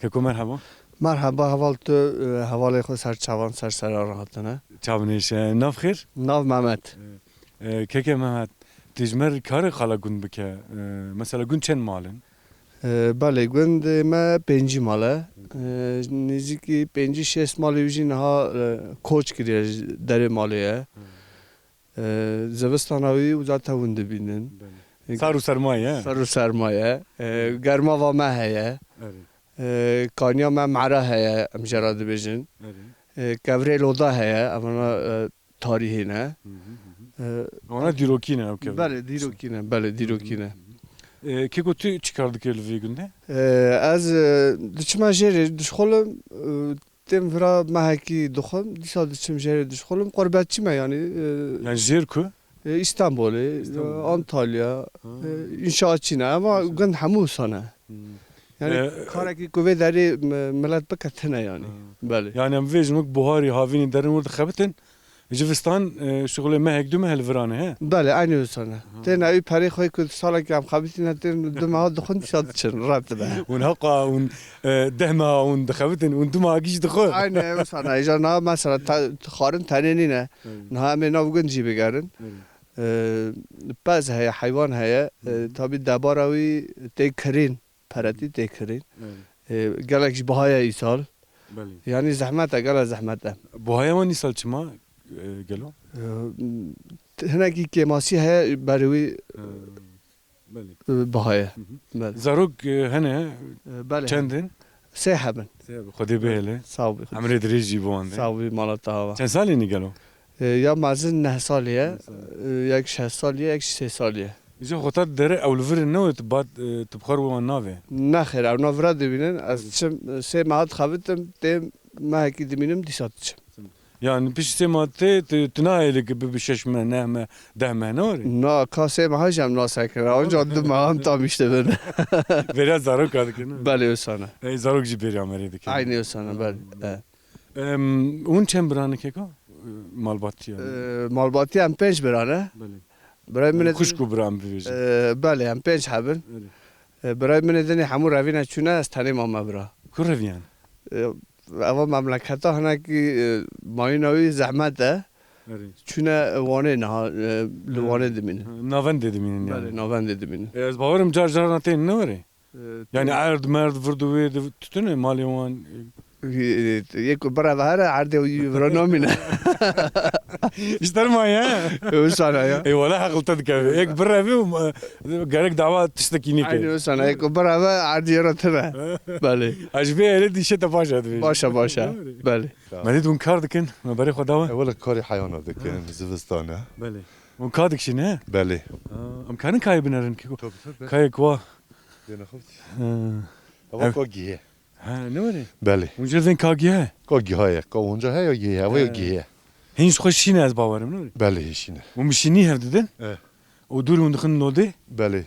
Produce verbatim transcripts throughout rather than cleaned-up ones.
Keko, merhaba. Merhaba, heval tu, e, hevalê xwe ser çavan, ser sera re hatine. Çavinêş, e, nav xêr? Nav Mehmet. E, e, keke Mehmet, tu ji me re karê qala gund bike. E, mesela gund çend mal in? E, belê, gundê me pêncî mal e. E, nêzîkî pêncî şêst malê wî jî niha, e, koç kiriye ji derê malê ye. E, zivistana wî uza tewin dibînin. Belê. E, sar û serma ye. Sar û serma ye. E, germava me heye. Erê. E, kaniya me mera heye, em jê re dibêjin. Erê. E, kevirê loda heye, evana, e, tarîhî ne. Hı hı, hı hı. E, Wana dîrokî ne ew kevir? Belê, dîrokî ne, belê, dîrokî ne. Hı hı, hı hı. E, keko, tu çi kar dikê li vê gundê? E, ez, e, diçime jêrê dişxulim, e, Têm vira mehekî dixwim, dîsa diçim jêrê dişxulim, qurbetçî me yanî, e, Yani jêr ku? e, Îstanbulê, Îstanbul. e, Antalya, Ha. e, înşaatçî ne, ama Înşaat. gund hemû wisa ne. Hmm. Yani E, karekî ku vê derê mi-, milet bike tine yani. Ha. Belê. Yani em vêjin wek buharî havînî derin wir dixebitin, Zivistan, e, şixulê mehek du meh li viran e, he? Belê, eynî wisa ne. Hı. Têne ew perê xwe ku salekî em xebitîne tên du meha dixwin dîsa diçin, ret dibe. Hûn heqa hûn, e, deh meha hûn dixebitin, hûn du meha gîş dixwe. Eynî wisa ne. Îja niha mesela te-, xwarin tenê nîne. Hı. Niha em ê nav gund jî bigerin. Hı. E, pez heye, heywan heye. E, Hı. tabî debara wî tê kirîn. Peretî tê kirîn. Evet. E, gelek jî biha ye îsal. Belê. Yanî zehmet e, gelek zehmet e. Buhaya wan îsal çima, e, gelo? E, hinekî kêmasî heye berê wî, Ha, belê. e, biha ye. Hı hı. Belê. Zarok, e, hene, E, belê. çend in? Sê hebin. Sê hebin. Xwedê bihêle. Sağ ol. Emrê dirêj jî bi wan de. Sağ ol, mala te ava. Çend salî ne gelo? E, ya mezin neh salî ye, Neh salî. e, yek şeş salî ye, yek sê salî ye. Îja xwe ta dere ew li vir in ne wê tu bat, e, tu bi xwe re wan navê? Nexêr, ew nav vira dibînin, ez çim, sê meha dixebitim, têm mehekî dimînim, dîsa diçim. Yani pişt sê meha tê, tu, tu nahêlî ki bibi şeş meh, neh meh, deh meh, ne were? Na, ka sê meha jî em nasekin, ancak du meha em tam işte bin. Bêriya zaroka dikin, ne? Belê, wisa ne. Ey, zarok jî bêriya merê dikin. Aynı wisa ne, belê. He. Em, hûn çend bira ne keko? Malbatî yani. E, malbatî em pênc bira ne. Belê. Birayê min ê Xwişk û bira em bibêjin. E, belê, em pênc hebin. Belê. E, birayê min ê dinê hemû revîne çûne, ez tenê mame bira. Ku reviyan? E, eva memleketa hinekî, e, mayîna wî zehmet e. Erê. Çûne Wanê niha, e, li Ha. Wanê dimînin. Ha, navendê dimînin yani. Belê, navendê dimînin. E, ez bawerim car carna tên ne were? E, Yani tu erd merd vir di wê di tutune malê wan. E, yek ku bireve here erdê wî vira namîne. Ji derman ya. Wisa ne ya. Ê wele heqil te dikeve. Yek bireve û, e, gerek dawa tiştekî nîke. Aynı wisa ne. Yek ku bireve erdê yê re tine. Belê. Ez vê êrê dîşe te paşa dibêjim. Başa, başa. Belê. Belê. Me dît hûn kar dikin, me berê xwe dawe. E, wele karê heywana dikin, Ha. zivistan e. Belê. Hûn ka dikişîne? Belê. Ha, em karin kayê binerin ki? Tabii, tabii. Kayê kuwa? Yine xwe. Ha. Ava Ev- ka gihe. Ha, ne were? Belê. Hûn jê vên ka gihe? Ka giha ye, ka onca he ya gihe, ava ya He. gihe. Hîn ji xwe şîne ez bawerim, ne were? Belê, hîn şîne. Hûn bi şînî hev didin? E. Û dûr hûn dixin nodê? Belê.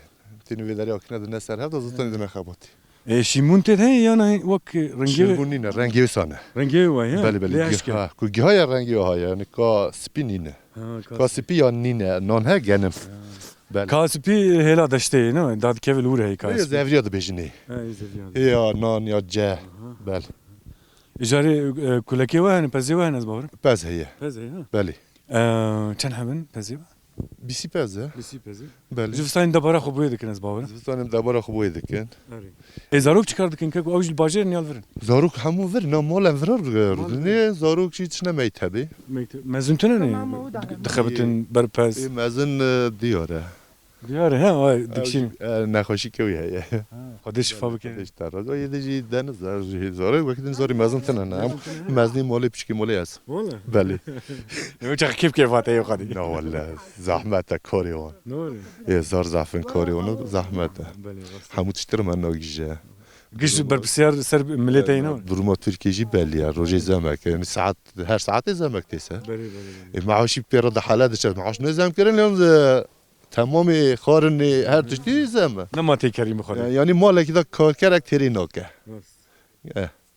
Tênî vê derê akine dine ser hev de zistanê dine xebatî. E, şîmûn tê de heye yana wek rengê wê? Şêrbûn nîne, rengê wê sane. Rengê wê wa ye? Belê, belê. Lê Gi-, eşke. ha, ku giha ye rengê wê ha ye. Yani ka spî nîne. Ha, ka Ka spî. spî ya nîne, nan he genim. Ha. Belê. Ka spî hêla deştê ye, ne? Dadikeve li wir heye ka Belê, spî. zevriya dibêjin ê. Ha, ê zevriya. Ê ya nan ya ce. Aha. Belê. Îcarê, e, kulekê we hene, pezê we hene ez bawerim. Pez heye. Pez heye, ha? Belê. E, çend hebin pezê we? Bîsî pez e. Bîsî pez e. Belê. Zivistanê debara xwe boyê dikin ez bawerim. Zivistanê debara xwe boyê dikin. Erê. Ê zarok çi kar dikin keko? Ew jî li bajêr in ya li vir in? Zarok hemû vir, na malen virar Mal rûdinê, vir. Zarok jî tişne mektebê. Mekte-, mezin tune ne? Tamam, o da hemen. Dixebitin ber pez. Ê mezin, e, diyar e. Diyar e, he, ay, Ew dikişîn. jî, e, nexweşî kewî heye. Ha, Xwedê şifa bike. Xwedê ji te razî. Yê de jî deniz, zarok wekî din zarî mezin tune ne. Em Mezin tune ne? mezinî molê piçkî molê ez. Wala. Belê. Ew çax kêf kêfa te yê xwedî. Na wele, zehmet e karê wan. Ne were? Ê zar zafin karê wan, zehmet e. Belê, rast. Hemû tiştir me nagîje. Giş berpirsiyar ser milê te yî ne were? Duruma Tirkiye jî belî ye. Rojê zemek. Yani saet, her saetê zemek tê ser. Belê, belê, belê. Ê, meaşî pê re de hele diçe. Meaş ne zem kirin, yan, e, temamê xarinê her tiştî zem e. Nema tê kerî bixwedê. Yani, yani malekî de karkerek têrê nake. Rast. E.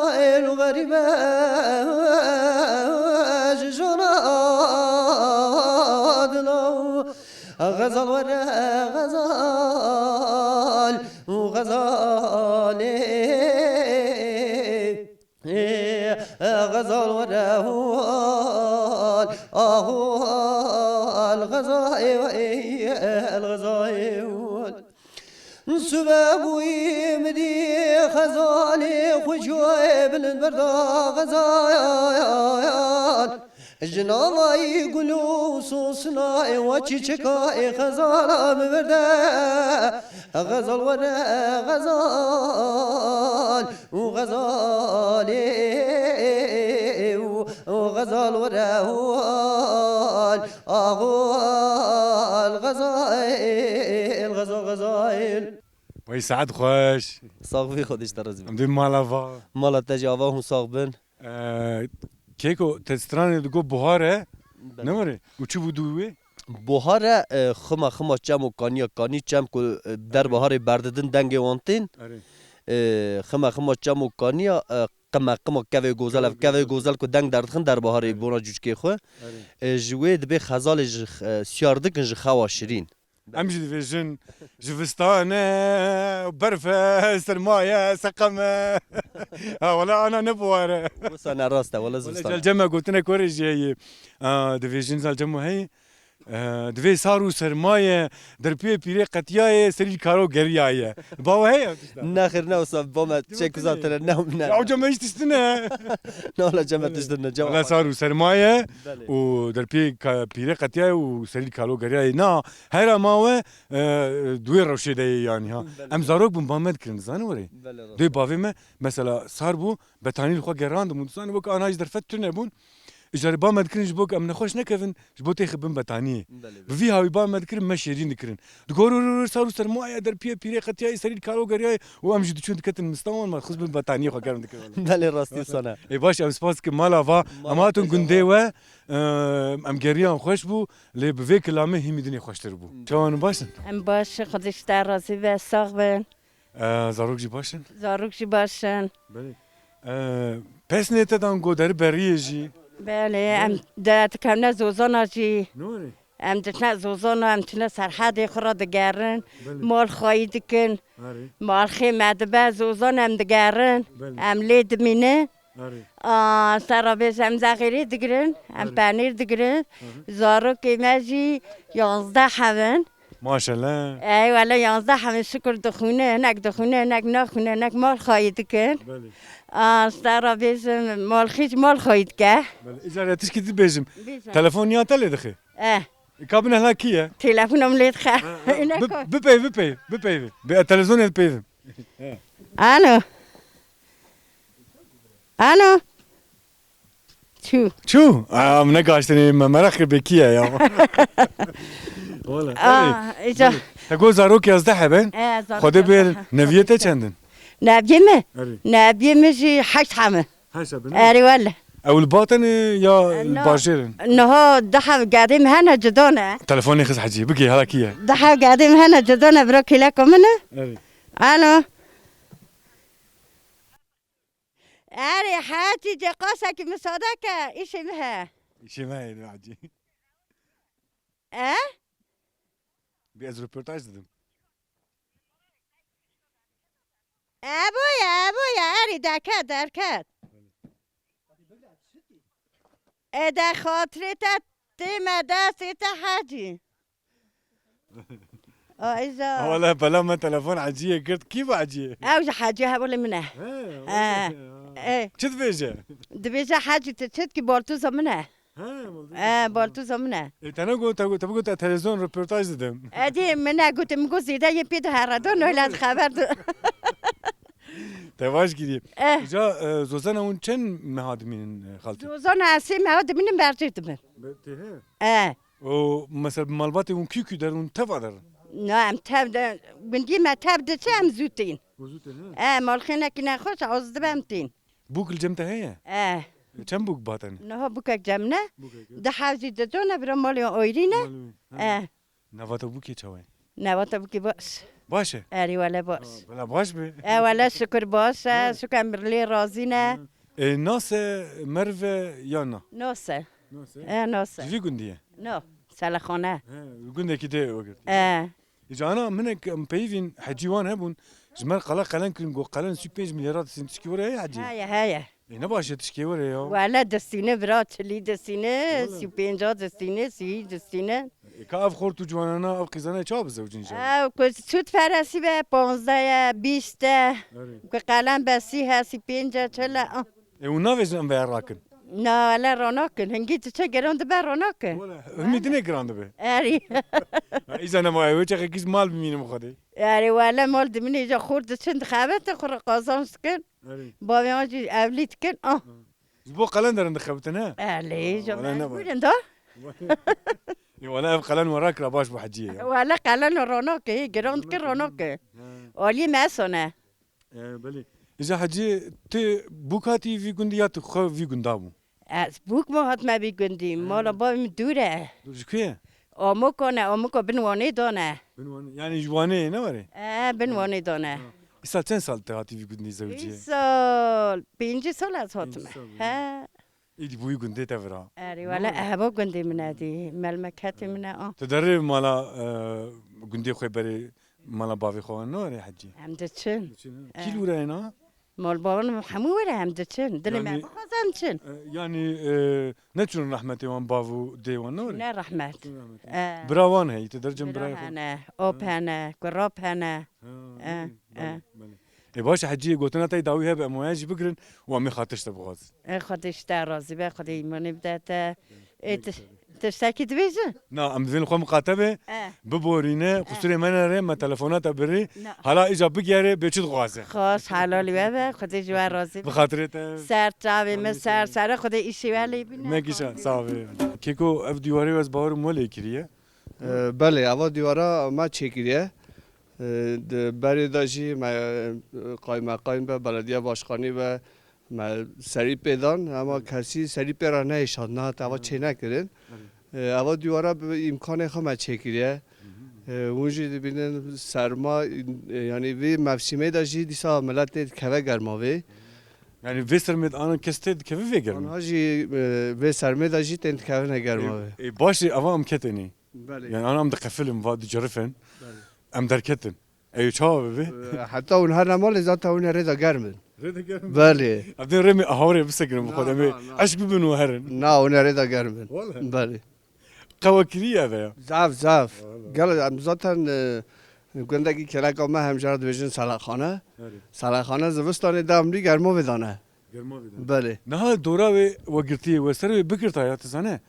Xezayel û xerîbe ji jana dila. Xezal were xezal û xezalê. Xezal were hal, ahal, xezayê, xezayê. Sibe bûyî min dî xezalê xwe ciyayê bilind berda xezal. Ji navayî gul û sosna ê we çîçeka ê xezala min berde. Xezal were xezal û xezalê û, û xezal were hal, ahal, xezal, xezal, xezal. Wey saet xweş. Sax bî, Xwedê ji te razî be. Em dê mala va. Mala te jî ava hûn sax bin. Ee, Keko, te stranê digot buhar e. Belê. Ne were? Û çi bû dû wê? Buhar e, e, xima, xima çem û kaniya kanî, çem ku, e, der Erê. Baharê berdidin dengê wan tên. Erê. E, xima, xima çem û kaniya, e, qime, qima kevê gozel, ev kevê gozel ku deng derdixin der baharê Erê. Bona cûçkê xwe. Erê. E, ji wê dibê xezalê ji, e, siyar dikin ji xewa şirîn. Em jî dibêjin, jivistane, berf e, sermaye, seqem e. Ha, wele ana ne buhar e. Wisa ne rast e, wele Wele zivistane. Celceme gotine ku re jî heye. A, dibêjin Celcemo hey. E, divê sar û sermaye, derpiyê pîrê qetiyaye, serî karo geriyaye. Bawe heye ev tişta? Nexêr, ne wisa, ba me çek uzatine, ne, ne. Ya, hocam, hiç tiştine. Ne, wele cem me tiştine, cem Wele sar û sermaye Belê. Û derpiyê ka-, pîrê qetiyaye û serî karo geriyaye. Na, Hera ma we, e, di wê rewşê de ye yanî ha. Belê. Em zarok bûn, ba me dikirin, zanî were. Belê, rast. Dê bavê me, mesela, sar bû, betanî li xwe gerandibûn. Tu zanî wek ana ji derfet tune bûn. Îcarê ba me dikirin ji bo ku em nexweş nekevin, ji bo têxibin betaniyê. Belê, belê. Bi vî hawî ba me dikirin, me şêrîn dikirin. Digor, ur, ur, sar û sermaye, derpiyê pîrê qetiyayê, serî li karo geriyayê û em jî diçûn diketin mistan wan, me xist bin betaniyê xwe germ dikirin. Belê, rastî sana. Ê baş, em spas dikin mala va, Mala em hatin te gundê java. We, e, em geriyan xweş bû. Lê bi vê kilamê hîmî dinê xweştir bû. Hmm. Çawan baş in? Em baş in, Xwedê ji te razî be, sax bin. E, zarok jî baş in? Zarok jî baş in. Belê. E, pesnê te dan go deri beriyê jî? Belê, Belê. Em de dikevne zozana jî. Ne were? Em diçine zozana, em çine serhedê xwe re digerin. Belê. Mal xwayî dikin. Erê. Malxê me dibe zozan em digerin. Belê. Em lê dimînin. Erê. A, sera bêje em zexêrê digirin, em Erê. Penîr digirin. Hı hı. Zarokê me jî yanzdeh hebin. Maşallah. Ey wele yanzdeh hebin şikir dixwîne, hinek dixwîne, hinek naxwîne, hinek mal xayî dikin. Belê. A, sera bêjim mal xîç mal xayî dike. Belê. Îcar ya tişkî dibêjim. Bêje. Telefon ya te lê dixê? Eh. Ka bine hela kî ye? Telefona min lê dixe. Ha, ha. Îne Bi-, ko- bipey, bipey, bipey. Bi, televîzyonê dipeyvim. Alo. Alo. Çû. Çû? Aa, min negaştinê, me meraq kir bê kî ye ya. Wala. Aa, Erê, îca. Belê. Te got zarok yazdeh hebin? E, zarok Xwedê bê yazdeh. Neviyê te çend in? Neviyê mi? Erê. Neviyê mi jî heşt hebin. Heşt hebin, Erê wele. Ew li ba tenê ya li bajêr in? Niha deh heb gedê mi hene cuda ne. Telefonê xiz Hecî, bigê hala kî ye? Deh heb gedê mi hene cuda ne, bira kêleka min e. Erê. Alo. Erê, hetî cê qasekî misade ke, îşê min he. Îşê me heye, Hecî. E? Bir ez röportaj dedim. E boye, e boye, erî deket, derket. E de xatirê te tê me destê te hecî. Ayza. Wala bela me telefon Heciyê girt. Kî bu Heciyê? Ew ji Hecî hevalê min e. He, he. E. Çi dibêje? Dibêje Hecî tu çi dikî, baltûza min e. He, baltûza. E, baltûza min e. E, te ne got, te got, te got, te televizyon röportaj dedim. E, dî min ne got, min got zêde yê pê de herredon, öyle xeber de. Te baş girî. Eh. Ca, e, Zozana hûn çend meha dimînin, e, xaltî? Zozana ez sê meha dimînim berjê dibim. Be-, tê he? E. O, mesela, malbatê hûn kî kî der hûn teva der? Na, em tev de, gundî me tev diçe em zû tên. Hûn zû tên, he? E, malxênekî nexweş, az dibe em tên. Bûk li cem te heye? E. Çend bûk ba te ne? Niha bûkek cem ne. Bûkek, e. Di hewzî di done, bira malê wan oyrî ne. Malê, he. E. Navata bûkê çawa ye? Navata bûkê baş. Baş e? Erê wele baş. Ha, wele baş be. E, wele şukur baş e, ha. Şukur em lê razî ne. Ha. E, nas e, merv e ya na? Nas e. Nas e? E, nas e. Ji vî gundî ye? No, Selexane. He, gundekî dê wekirtî. E. Îca ana minek em peyivîn hecî wan hebûn. Ji me re qala qelen kirin, got qelen sî pênc milyarat sin tişkî were heye hecî? Heye, heye. Ê, ne baş e tişkê were ya. Wele distîne bira, çilî distîne, wele. Sî pênca distîne, sî distîne. Ê, ka ev xort û ciwanana, ev qîzana çawa bizewicin ji? Ew ku çût feresî be, panzdeh ye, bîst e. Erê. Ku qelen be, sî he, sî pênc e, çil e. Ah. Ê, hûn navêjin em veya rakin? Na, wele ranakin. Hingî tu çi giran dibe ranakin. Wele, himî dinê giran dibe. Erê. Ha, îza nema ew çaxê kîs mal bimînim xwedê. Erê, wele mal dimîne, îca xort diçin dixebitin, xwe re qazanç dikin. Erê. Bavê wan jî evlî dikin. Ah. Ha. Ji bo qelen derin dixebitin, he? Erê, ha, ji wele ne mecbûr in da. Ê, wele ev qelen we rakira baş bû heciyê ya. Wele qelen ronakê, giran dike ronakê. Ha. Aliyê me sone. E, belê. Îja heciyê, tu bûk hatî vî gundî ya tu xwe vî gunda bû? Ez bûk me hatime vî gundî. Ha. Mala bavê min dûr e. Dûr ji ku ye? Amoka ne, Amoka bin Wanê dane. Bin Wanê, yani ji Wanê ne were? E, bin Wanê dane. Ha. Îsal çend sal te hatî vî gundî zewiciyê? Îsal pêncî sal ez hatime. Pêncî sal, he. He. Îdî bûyî gundê te vira. Erê, wele eheba gundê min e dî. Melmeketê min e, a. Tu derê mala, e, gundê xwe berê mala bavê xwe, ne were hecî? Em diçin. Diçin, ha. E. Kî li wira yena? Mal bavan hemû were em diçin. Dilê me bixwaze em diçin. E, yani, e, neçûn rehmetê wan bav û dê wan, ne were? Ne rehmet. Çûn rehmetê. E. Bira wan heye, tu dercem bira hene, op hene, kurap hene. Ha, e, belê, e. Belê. Ê baş e, heciyê gotina te dawî hebe, em waya jî bigirin û em ê xatir ji te bixwazin. Ê Xwedê ji te razî be, Xwedê îmanê bide te. Ê ti-, tiştekî dibêjin? Na, em divên xwe miqate be, e, biborîne, e, qusûrê me nere, me telefona te birî. Na. Hala îca bigere, bê çi dixwaze. Xweş, helalî we be, Xwedê ji we razî be. Bi xatirê te. Ser çavê me, ser serê Xwedê îşê we lê bîne. Me kişa, sağ be. Keko, ev dîwarê ez bawerim we lê kiriye. E, belê, eva dîwara me çêkiriye. E, di berê de jî me, e, qaymeqaym be, belediye başkanî be, me serî pê dan, ema kesî serî pê re nehişand, niha te eva çê nekirin. E, eva dîwara bi îmkanê xwe me çêkiriye. E, hûn jî dibînin serma, e, yanî vî mevsîmê de jî dîsa milet tê dikeve germa vê. Yani vê sermê de ana kes tê dikeve vê germê? Anha jî, e, vê sermê de jî tên dikevine germa vê. E, e, baş e, eva em ketenê. Belê. Yani ana em diqefilin, va dicerifin. Belê. Em derketin. Ew çawa bibe? E, heta hûn her nema lê zaten hûn ê rê de germ in. Rê de germ in? Belê. Em dê rê me ahavre bisekirin bi xwe de, em ê eşk bibin û herin. Na, hûn ê rê de germ in. Wele. Belê. Qewa kiriye eve ya. Zaf, zaf. Wele. Gel, em zaten, e, gundekî keleka me hemjara dibêjin Selaxane. Erê. Selaxane zivistanê de em lî germa vê dane. Germa vê de. Belê. Niha dora wê we girtiye, we ser wê bigirta ya, tu zane.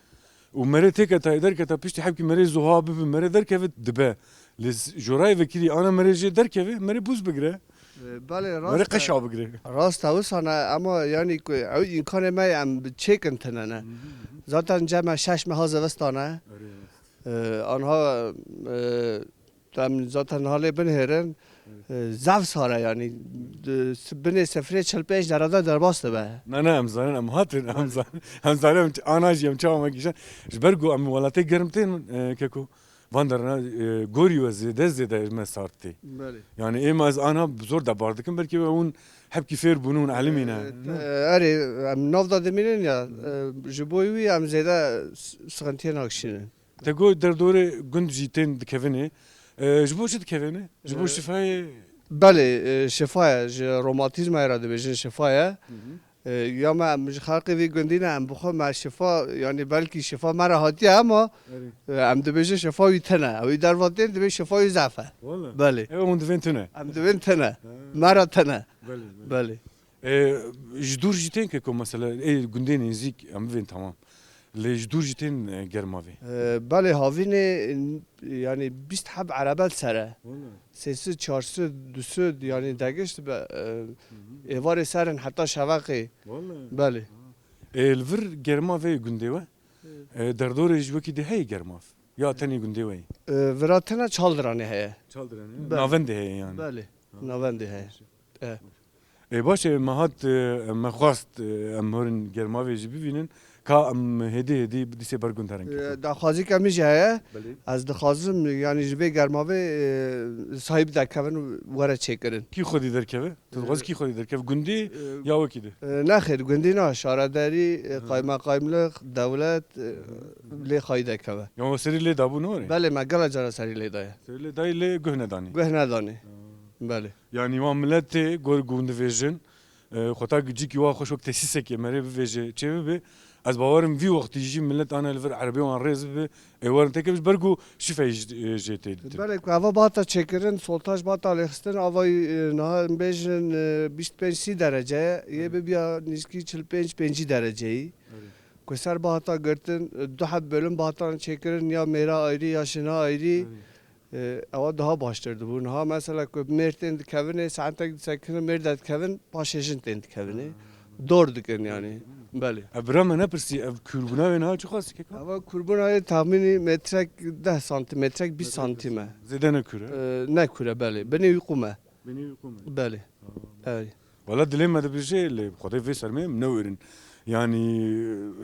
Û merê têketa, derketa, piştî hevkî merê zuha bibe, merê derkeve dibe. Lê z-, jorayê vekirî ana merê jê derkeve, merê bûz bigire. E, belê, rast e. Merê qeşa bigire. Rast e, wisa ne, ama yani ku ew îmkanê me em çêkin tine ne. Hı hı, hı hı. Zaten cem me şeş meha zivistan e. Erê, rast. E, anha, e, Em zaten halê binihêrin, e, zaf sar e, yanî, di s-, binê sifrê çil pênc derece derbas dibe. Ne, ne, em zanin, em hatin, em zanin, em zanin, em ç-, ana jî em çawa me kişan. Ji ber ku em welatê germ tên, e, keko, van derna, e, gorî we zêde, zêde me sar tê. Belê. Yani, ê me ez anha zor debar dikim, belkî we hûn hepkî fêr bûn, hûn elimî ne. E, te-, erê, em nav de dimînin ya, e, ji bo wî em zêde s-, sıkıntıya nakişînin. Te got derdorê gund jî tên dikevin ê. E, ji bo çi dikevin ê? Ji bo E, şifayê? Belê, e, şifa ye. Ji romatîzmayê re dibêjin şifa ye. Hı hı. E, ya me, em ji xelqê vî gundî ne, em bi xwe me şifa, yanî belkî şifa me re hatiye ama, Erê. e, em dibêjin şifa wî tune. Ew ê derva tên dibê şifa wî zaf e. Wele. Belê. Ew hûn divên tune. Em divên tune. Ha. Me re tune. Belê, belê. Belê. E, ji dûr jî tên keko mesela, ê gundê nêzîk, em bivên tamam. Lê ji dûr jî tên, e, germavê. E, belê, havînê, n-, yanî bîst heb erebe li ser e. Wele. Sê sed, çar sed, du sed, yanî degişt be, e, Hı hı. êvarê ser in heta şeveqê. Wele. Belê. Ha. E, li vir germavê gundê we? E, derdorê jî wekî dê heye germav? Ya tenê gundê we yî? E, vira tene Çaldiranê heye. Çaldiranê, he? Belê. Navendê heye yanî? Belê. Ha. Navendê heye. E. E, baş e, me hat, e, me xwest, e, em horin germavê jî bibînin. Ka em hêdî hêdî dîsê ber gund herin keko. E, daxwazîka min jî heye. Belê. Ez dixwazim, yanî ji vê germavê, e, sahîb derkevin û were çêkirin. Kî xwedî derkeve? Tu dixwazî kî xwedî derkeve? Gundî E, ya wekî dî? E, nexêr, gundî na, şaredarî, e, Hı. qaymeqamlix, dewlet, e, Hı. lê xwedî derkeve. Ya we serî lê dabû ne were? Belê, me gela cara serî lê daye. Serî lê dayî lê guh nedanî. Guh nedanî. Ha. Belê. Yanî wan miletê gor gund divêjin, e, xwe ta gicikî wa xweş wek tesîsekê merê bivêje, çê bibe. Ez bawerim vî wextî jî milet ane li vir erebê wan rêz bibe, ê werin têkevin ji ber ku şifeyê jî, e, jê tê ditin. Belê ku eva bata çêkirin, soltaj bata lêxistin, ava, e, niha em bêjin, e, bîst pênc sî derece ye, yê bibiya nîzkî çil pênc pêncî dereceyî. Erê. Ku ser bihata girtin, du heb bölüm bihatan çêkirin, ya mêra ayrî ya jina ayrî. Erê. E, ewa daha baştir dibû. Niha mesela ku mêr tên dikevin ê, saetek disekinin mêr de dikevin, paşê jin tên dikevin ê. Ha. Dor dikin yani. Belê. Ev bira me nepirsî, ev kûrbûna wê niha çi xwest keko? Ewa kûrbûna wê tahmînî metrek deh santim, metrek bîst santim e. Zêde ne kûr e? E, ne kûr e, belê. Binê wî qûm e. Binê wî qûm e. Belê. Ha. Ey. Wala dilê me dibêje, lê Xwedê vê sermê em newêrin. Yanî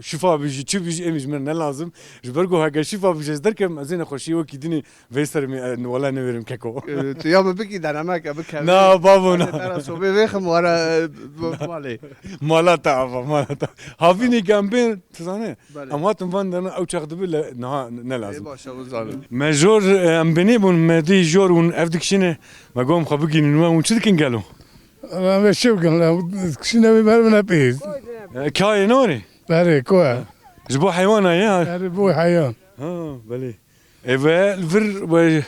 şifa bijî, çi bijî, em ji me ne lazim. Ji ber ku heke şifa bijî ez derkevim, ez ê nexweşiyê wekî dinê vê sermê, e, wala newêrim keko. E, tu ya min bikî denemeke bikevê. Na, bavo, na. Te ra sobê vêxim wara, e, b-, malê. Mala te ava, mala te. Havînê ke em bên, tu zanî? Belê. Em hatin van dana ew çax dibe le, niha ne lazim. Ê, baş e, bizanim. Me jor, e, em binê bûn, me dî jor hûn ev dikişîne. Me got em xwe bigihînin we, hûn çi dikin gelo? Em ê çi bikin? Em dikişîne wê ber bine pêz. E, kayê norê? Berê, ku e? Ji bo heywana ye? Erê, bo heywan. Ha, belê. E, we li vir we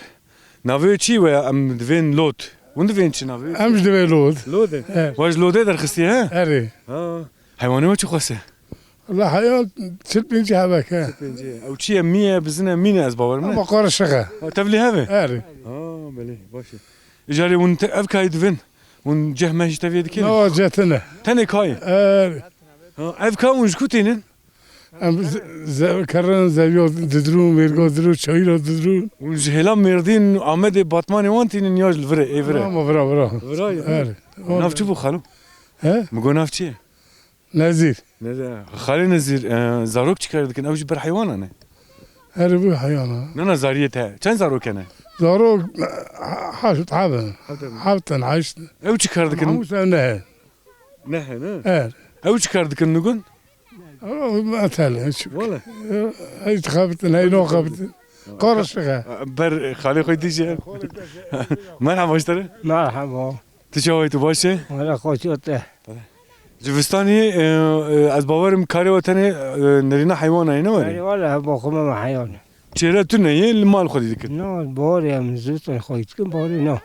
navê çi we? Em divên lot. Hûn divên çi navê? Em ji divê lot. Lodê? Evet. We ji lodê derxistiye, he? Erê. Ha. Heywanê we çi xwese? Wala heywan çil pêncî hebek e. Çil pêncî. Ew çi ye? Mî ye, bizin e, mîn e, ez bawer min e. Ama qarişik e. Ha, tevlî hev e? Erê. Ha, belê, baş e. Îcarê hûn te-, ev kayî divin? Hûn ceh meh jî teviyê dikin? Na, ceh tine. Tenê kayî? Erê. Ha, ev ka hûn ji ku tênin? Em ze-, ze-, kerin zeviyo didrûn, mêrgo didrûn, çayîro didrûn. Hûn ji hêla Mêrdîn, Amedê, Batmanê wan tînin ya ji li vir e, ê vir e? Ama vira, vira. Vira ye? Erê. Nav çi bû xalo? He? Min got nav çi ye? Nezîr. Nezîr. Xalê Nezîr, e, zarok çi kar dikin? Ew jî ber heywanan e? Erê, bû heywana. Na, na, zariyê te. Çend zarok hene? Zarok, e, heşt heb in. Heşt heb in. Heşt in, heşt in. Ew çi kar dikin? Hemû sen ne he. Ne he, ne? Er. Ew çi kar dikin nigun? Ama metel, hiç. Wala. Hiç xebitin, hey no xebitin. Karışık he. Ber xalê xwe dîje. Merhaba, baş te. Merhaba. Tu çawa yî, tu baş e? Wala xweş te. Ji vistanî, e, e, ez bawerim karê we tenê, e, nerîna heywana ye, ne were? Erê, wala, heba xwe me heywan. Çêre tune ye, li mal xwedî dikin. No, baharê em zû te xwedî dikin, baharê no.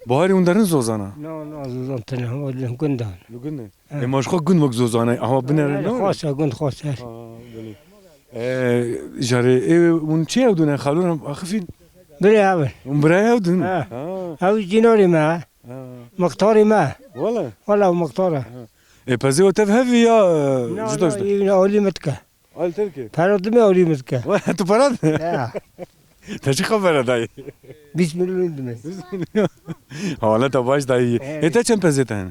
Baharê hûn derin zozana? No, no, zozan tune, hema li gundan. Li gundan. He. Ê, ma ji xwe gund wek zozana, aha, binere, ne were? Xwasa, gund xwasa. Ha, belê. E, jarê, ê, hûn çi ew dune, xalûn axifîn? Birê ew in. Hûn birayê ew din? Ha. Ha. Ew jî norê me ye. Ha. Mixtarê me. Wala? Wala, ew mixtar e. Ha. Ê, pezê we tev hev e ya, e, na, juda na, juda? Yê alî min dike. Alî te dike? Pera dimê alî min dike. Wala, tu pera dike? Ya. Te çi xebera dayî? Bîst milyon dimê. Hawale te baş dayî. Evet. Ê, te çend pezê te hene?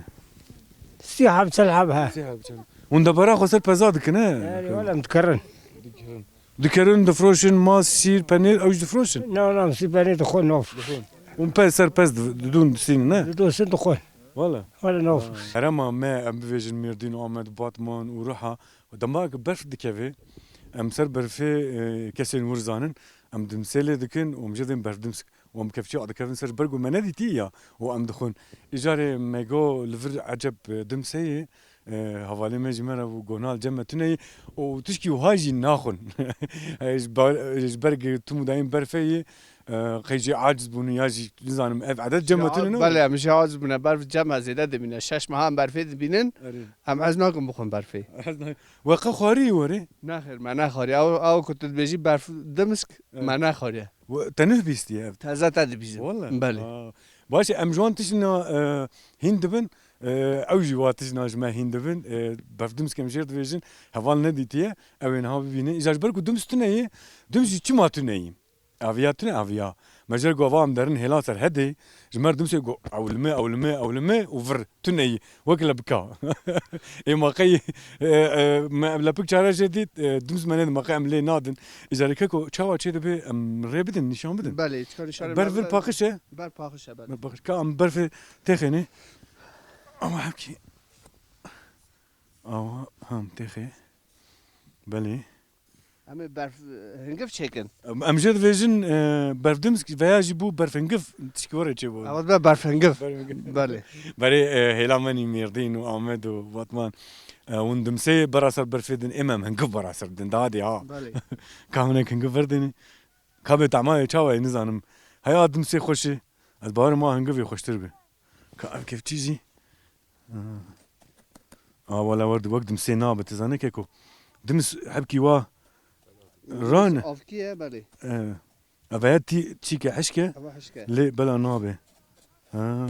Sî heb, çel heb he. Sî heb, çel. Hûn debara xwe ser peza dikin, he? Erê, wala em dikerin. Dikerin, difroşin, mas, sîr, penêr, ew jî difroşin? Na, na, sîr, penêr dixwin, nafroşin. Hûn pez ser pez di-, didûn, disînin, ne? Didûn, sîn dixwin. Wala? Wala, nafroşin. Herema me, em bivêjin Mêrdîn, Amed, Batman û Riha, dema ku berf dikeve, em ser berfê, e, kesên wir zanin, Em dimsê lê dikin û em jê dên berf dimsk û em kevçî dikevin ser ji ber ku me nedîtî ya û em dixwin. Îcarê me got li vir eceb dimsê ye, e, hevalê me ji me re bû got na li cem me tune ye û tişkî wiha jî naxwin. E, ji ber, ji ber ku tim û dayîn berfê ye, e, qey jê aciz bûn ya jî nizanim ev edet cem me tune ne? Belê, em jê aciz bûne, berf cem me zêde dibîne. Şeş meha em berfê dibînin, Erê. Em ez nakim bixwin berfê. Ez na-, we qe xwarî werê? Nexêr, me nexwarî. Ew, ew ku tu dibêjî berf dimsk, Evet. Me nexwariye. We, te nuh bîstiye ev? Teze te dibîzim. Wele? Belê. Aa. Baş e, em ji wan tiştna, e, hîn dibin. E, ew jî wa tiştna ji me hîn dibin. E, berf dimsk em jêr dibêjin. Heval nedîtiye. Ew ê niha bibînin. Îja ji ber ku dimsk tune ye, dimsk jî çima tune ye? Aviya tune aviya. Me jê re got va em derin hêla ser hedê. Ji me re dimsê got ewlime, ewlime, ewlime û vir. Tune yî. Wek lepika. Ê ma qey, e, e, me lepik çare jê dît, e, dims me nedin, ma qey em lê nadin. Îcarê keko çawa çê dibe em rê bidin, nîşan bidin. Belê, çika nîşanê Ber me vir bide. Paqij e? Ber paqij e, belê. Ber paqij. Ka em berfê têxêne. Ama hemkî. Awa, hem têxê. Belê. Em ê berf, hingiv çêkin. Em, em jê dibêjin, e, berfdimsk veya jî bû berfhingiv tişkî were çêbû. Ew dibe berfhingiv. Berfhingiv. Belê. Berê, e, hêla me nî Mêrdîn û Amed û Batman, e, hûn dimsê bera ser berfê din, êm em hingiv bera ser din. Daha dê ha. Belê. Ka hinek hingiv verdênê. Ka bê tamamê çawa ye nizanim. Heya dimsê xweş e. Ez bawerim wa hingivê xweştir be. Ka ev kevçî jî. Ha. A wala wer di wek dimsê nabe, tu zanî keko. Dims hebkî wa ran. Avkî ye, belê. E, ev ya tî çîke hişke. Ev hişke. Lê bela nabe. Ha.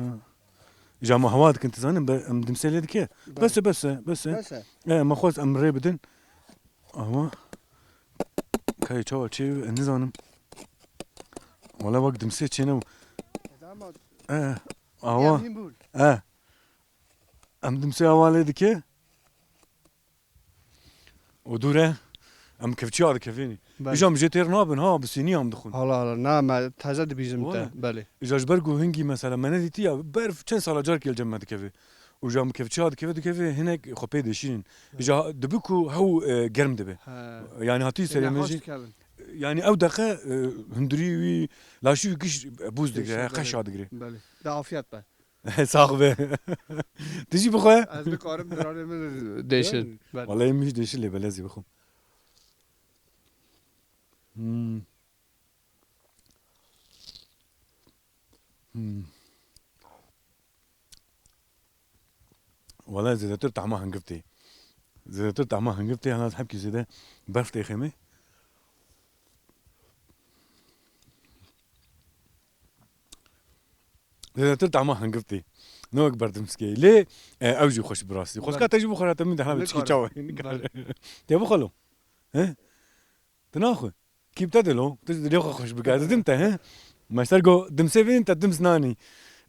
Ja me hewa dikin, tu zanî, be, em dimsê lê dike. Belê. Bes e, bes e, bes e. Bes e. E, me xwest em rê bidin. Ama kayê çawa çê, e, nizanim. Wala wek dimsê çê ne. E, awa. E. Em dimsê awa lê dike. Û dûre em kevçiya dikevênî. Belê. Îja em jê têr nabin ha, bi sînî em dixwin. Hala, hala, na, me teze dibîzim te. Wala. Belê. Îja ji ber ku hingî mesela me nedîtî ya, berf çend sala carkê li cem me dikeve. Û ja em kevçiya dikeve, dikeve hinek xwe pê deşînin. Belê. Îja dibi ku hew, e, germ dibe. He. Yani hatî serê me jî. Yanî ew deqe, e, hundirî wî, laşî wî giş bûz digire, Deşî, he, qeşa belê. Digire. Belê. De afiyet be. Sax be. Tu jî bixwe. Ez dikarim diranê min deşin. Belê. Vallahi min jî deşin lê belê ez ê bixwim. Hmm. Hmm. Wala zêdetir tahma hingiv tê. Zêdetir tahma hingiv tê, hana hebkî zêde berf têxê me. Zêdetir tahma hingiv tê. Ne wek berdimskê. Lê, e, ew jî xweş bi rastî. Xweşka te jî bixwe, te min de hana çikî çawa. Te bixwe lo. He? Tu naxwe. Kîp te dilo, tu dilê xwe xweş bike. Ez didim te, he? Meşter go dimsê vîn te dims nanî.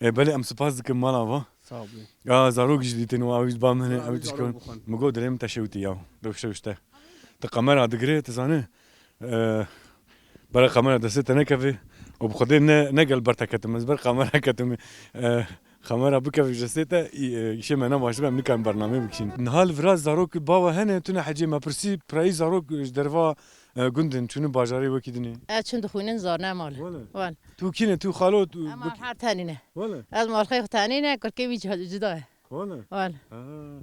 E, belê em spas dikim mala va. Sağ ol. Ya zarok jî dîtin û ew jî ba min, ew tişkon. Min go dilê min te şewtî ya. Do şewşte. Te kamera digire, tu zane. E, bere kamera destê te nekeve. Û bi xwedê ne, ne gel ber te ketim. Ez ber kamera ketim. E, Kamera bikeve ji destê te, î-, e, îşê me ne baş dibe, em nikarin bernameyê bikişînin. Niha li vira zarok bawe hene, tune hecê me pirsî, pirayî zarok ji derva, e, gundin, çûnin bajarê wekî dinê. Ez çûn dixwînin zarne mal. Wele. Wele. Tu kî ne, tu xalo, tu Em bik- her tenî ne. Wele. Ez malxê xwe tenî ne, kurkê wî cih-, cida ye. Wele. Wele. Ha.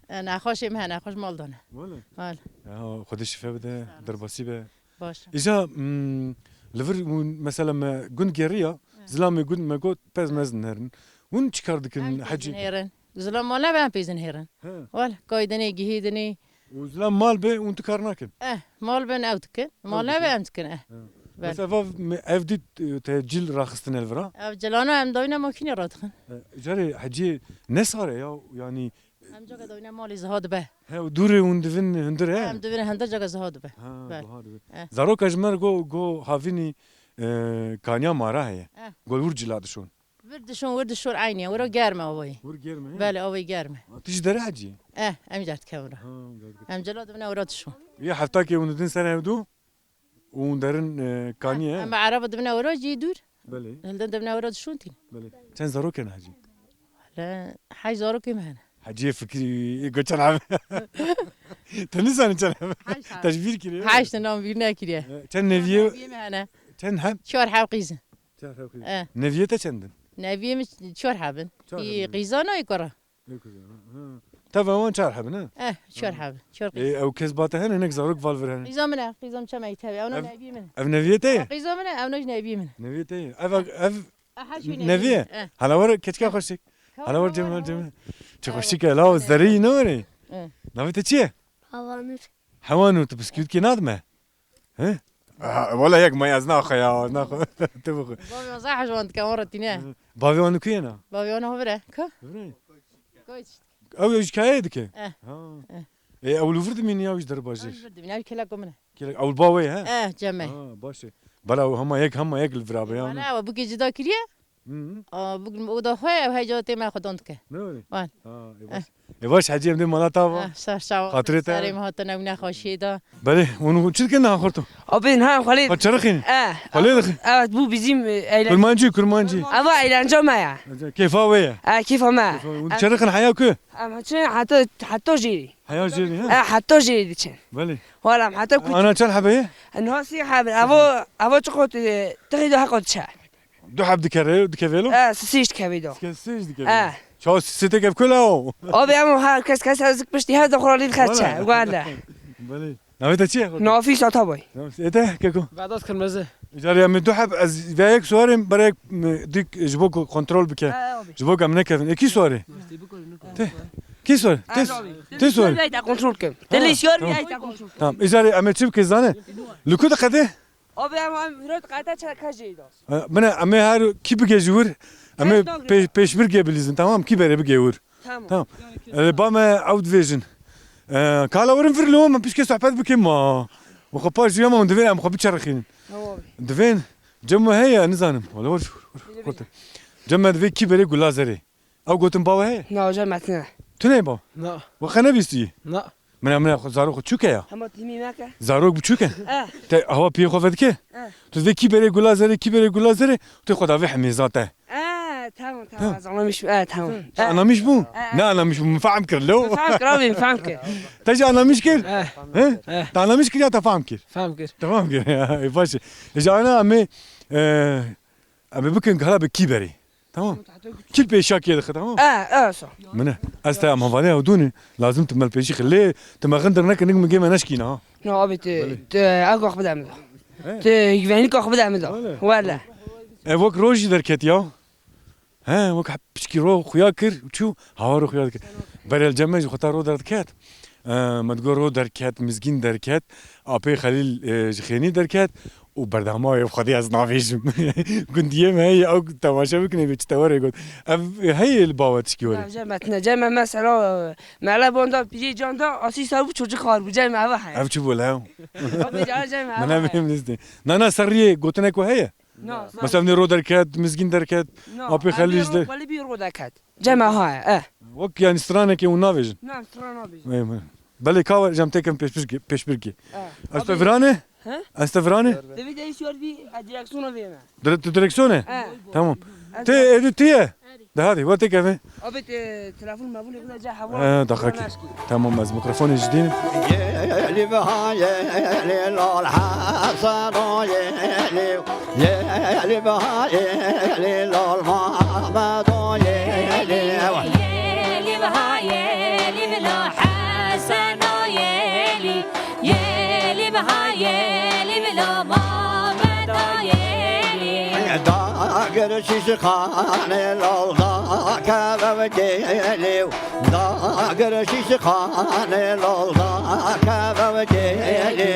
E, nexweşê me, nexweş mal dane. Wele. Wele. Ya, Xwedê şife bide, derbasî be. Baş. Îja, mm, li vir hûn, mesela me gund geriya, Hı. Zilamê gund me got, pez mezin herin. Hûn çi kar dikin, Em hecî? Pêzin hêrin. Zilam mal nebe em pêzin hêrin. He. Wal, kaydinê, gihîdinê. Û zilam mal be, hûn tu kar nakin? Eh, mal bin ew dikin. Mal Ew nebe dikin. Em dikin, eh. He. Bel. Mesela vav me-, ev dît, e, te cil raxistine li vira? Ev cilana em dayne makîne radixin. E, carê hecî ne sare ya, yani Em coka dawîne malê ziha dibe. He, û dûrê hûn divin hundir he? Em divin hundir coka ziha dibe. Ha, Bel. Ziha dibe. Eh. Zaroka ji me re go, go havînî, e, kaniya mara heye. Eh. Go wir cila dişon. Wir dişon, wir dişon eynî ye. Wira germ e avayî. Wir germ e, he? Belê, avayî germ e. Ha, tu ji dere hecî? Eh, em cer dikevin re. Ha, cer dikevin. Em cila divine wira dişon. Yê heftakê hûn didin ser hevdu? Û derin, e, kanî ye? Em ereba dibine wira cî dûr. Belê. Hilden dibine wira dişûntîn. Belê. Çend zarok hene hecî? Hele, hej zarokê me hene. Heciyê fikirî, e, go çend hebe? Te nizanî çend hebe? Hej hebe. Te ji bîr kiriye? Hej te nam bîr nekiriye. E, çend neviyê? Neviyê me hene. Çend heb? Çar heb qîz in. Çar heb qîz. Eh. Neviyê te çend in? Neviyê min çar heb in. Çar heb in. Qîza nayê kura. Ê kura, ha. Teva wan çar heb in, ha? Eh, çar heb in. Çar qîz. Ê, ew kes ba te hene, hinek zarok val vir hene? Qîza min e, qîza min çe mektebê. Ew Ev, neviyê min e. Ev neviyê te ye? Qîza min e, ew naj neviyê min e. Neviyê te ye. Ev, ev Ha, her şey neviyê? Neviyê. Eh. Hala were keçika xweşik. Hala were cem cem. Çi xweşik e, law zerî ne were? Eh. Navê te çi ye? Hawanur. Hawanur, tu biskût kê nadime? He? Ha, wala yek may ez naxwe ya, ez naxwe. Tu bixwe. Bavê wan zehf ji wan dike, wan re tîne. Bavê wan ku ye na? Bavê wan ho vire. Ku? Vire. Koç. Ew ji kayê dike? Eh. Ha. Eh. Ê, ew li vir dimîne ya wî ji derbajê? Ew li vir dimîne, ew kêleka min e. Kêlek, ew li ba wê ye, he? Eh, cem e. Ha, baş e. Bela ew hema yek, hema yek li vira be ya. Bela ew bûkê cida kiriye. Hı hı. A, bûk oda xwe, ew hey ca tê me xwe don dike. Ne öyle? Wan. Ha, e baş. Eh. E baş, Hecî, em dê mala ta va. Eh, ser çawa. Xatirê te. Serê me hatine ew nexweşiyê da. Belê, onu çi dike na xorto? Abi, ha, xwelê. Ha, çerixîn. Eh. Xwelê dixin. Evet, bu bizim, e, eğlence. Kurmancı, kurmancı. Ama eğlence me ya. Keyfa we ya. Eh, keyfa me. Keyfa we. Eh. Çerixin haya ku? Em çi heta, heta jêrî. Heya jêrî, ha? E, heta jêrî diçin. Belê. Wala em heta ku. Ana çend hebe ye? Niha sê hebe. Evo, evo çiqo tu, tixî du heqo diçe. Du heb dikeve, dikeve lo? E, sisî jî dikeve do. Dike sisî jî dikeve. E. Çawa sisî te kev kula o? Abi em her kes kes ezik piştî her de xoralî dixerçe. Wala. Wala. Belê. Navê te çi ye? Nafîs Atabay. Nafîs, e te, keko? Vedat Kırmızı. Îcarê em ê du heb, ez vê yek suarê, berek, m, dik ji bo ku kontrol bike. Ha, abi. Ji bo ku em nekevin. E, kî suarê? Te, kî suarê? Te, abi. Te suarê? Te kontrol kim? Te lê suar, tamam. Tamam. Îcarê em ê çi bike zane? Li ku diqede? Abi, em, em, hiro diqede çeka jê da. E, bine, em ê her kî bige ji wir, em ê pê-, pêşbirgê bilîzin, tamam? Kî berê bige wir. Tamam. Tamam. E, ba me ew dibêjin. E, kala werin vir li wan, me pişkê sohbet bikim ma. Û xwe paş jûya me hûn divê em xwe biçerixînin. Tamam. Divên cem we heye, nizanim. Wala wir, wir, wir, wir. Cem me divê kî berê gula zerê. Ew gotin ba we heye? Na, cem me tine. Tune ba? Na. We qe nebîstî? Na. Mina, mina xwe, zarok xwe çûke ya. Hema tîmî me ke. Zarok biçûke. Eh. Te hawa piyê xwe vedike. Eh. Tu divê kî berê gula zerê, kî berê gula zerê, tu xwe davê hemêza te. Aa, tamam, tamam. Ha. Ez anlamış, aa, tamam. Te anlamış bû? Aa. Ne anlamış bû? Min fehm kir, lo? Min fehm kir, abi, min fehm kir. Te jî anlamış kir? Eh. He? Eh. Te anlamış kir ya te fehm kir? Fehm kir. Te fehm kir. Ya, e, baş e. E, ji ana em ê, e, em ê bikin, hala bi kî berê. Tamam. Kî pêşiya kê dixe, tamam? Aa, aa, sağ. Min e. Ez te em hevalê ew dûnî. Lazim tu me li pêşî xilê, tu me xindir neke, nik min gê me neşkîne, ha. No, abi, tu, tu, ew gox bide min da. He? Tu, güvenlik gox bide min da. Wele. Wele. E, wek rojî derket ya. He, wek hep piçkî ro xuya kir, çû, hawa ro xuya dikir. Berel cem me ji xwe ta ro derdiket. E, me digot ro derket, mizgîn derket, apê Xelîl, e, ji xênî derket û berdema wê xwedî ez navêjim. Gundiyê me heye, ew temaşe bikine, bê çi te were got. Ev heye li bawe tişkî were. Cem me tine, cem me mesela, mele bonda, pîrê canda, asî sar bû, çocuk xar bû, cem me ev heye. Ev çi bû lew? Abi, cem me ev heye. Min ev nistê. Na, na, serriyê gotinek we heye? Na, na. Mesela, nê ro derket, mizgîn derket, na, apê Xelîl ji der. Wele bî ro derket. Cem me ha ye, eh. Wek, yani, stranekê hûn navêjin? Na, stran nabêjin. Ê, me. Belê ka we, cem têkim pêşbirkê, pêşbirkê. Eh. Ez te virane? He? Ez te virane? Devê de şor bî, a, direksiyona vê me. Dire-, tu direksiyone? Eh. Tamam. Tê, êdî tu ye? De hadi, we têkeve. Abi, te, telefon mevûn yekle ca hava. Eh, daxaki. Tamam, ez mikrofonê ji dînim. Yelî biha yelî lal Heseno yelî. Yelî biha yelî lal Mehmedo yelî. Yelî biha yelî bila Heseno yelî. Yelî biha yelî bila Mehmedo yelî. Dagir şîşxanê lal da kevem gelî. Dagir şîşxanê lal da kevem gelî.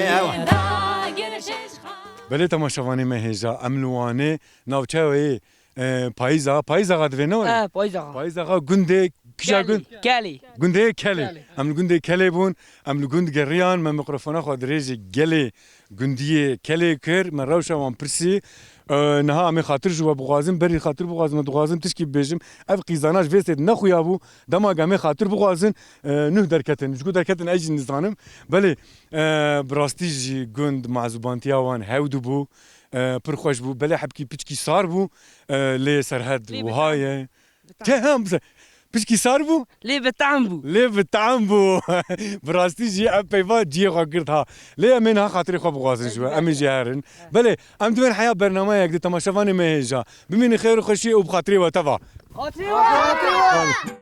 Dagir şîşxan. Belê temaşevanê me hêja, em li Wanê navçeya wê, e, Payîz Axa, Payîz Axa divê ne were? E, Payîz Axa. Payîz Axa gundê kîja gund? Kelê. Gundê Kelê. Kelê. Em li gundê Kelê bûn, em li gund geriyan, me mikrofona xwe dirêjê gelê gundiyê Kelê kir, me rewşa wan pirsî. E, niha em ê xatir ji we bixwazin, berî xatir bixwazin, me dixwazin tişkî bibêjim. Ev qîzana ji vê sêd nexuya bû, dema ku em ê xatir bixwazin, e, nuh derketin. Ji ku derketin ez jî nizanim. Belê, e, bi rastî jî gund mazûbantiya wan hewdû bû, e, pir xweş bû. Belê hebkî piçkî sar bû, e, lê serhed wiha ye. Te hem bize. Pişkî sar bû? Lê bi tam bû. Lê bi tam bû. Bi rastî jî ev peyva cihê xwe girt ha. Lê em ê niha xatirê xwe bixwazin ji we. Em ê jî herin. Belê, em divên heya bernameyek di temaşevanê me hêja. Bimînin xêr û xweşiyê û bi xatirê we teva. Xatirê we.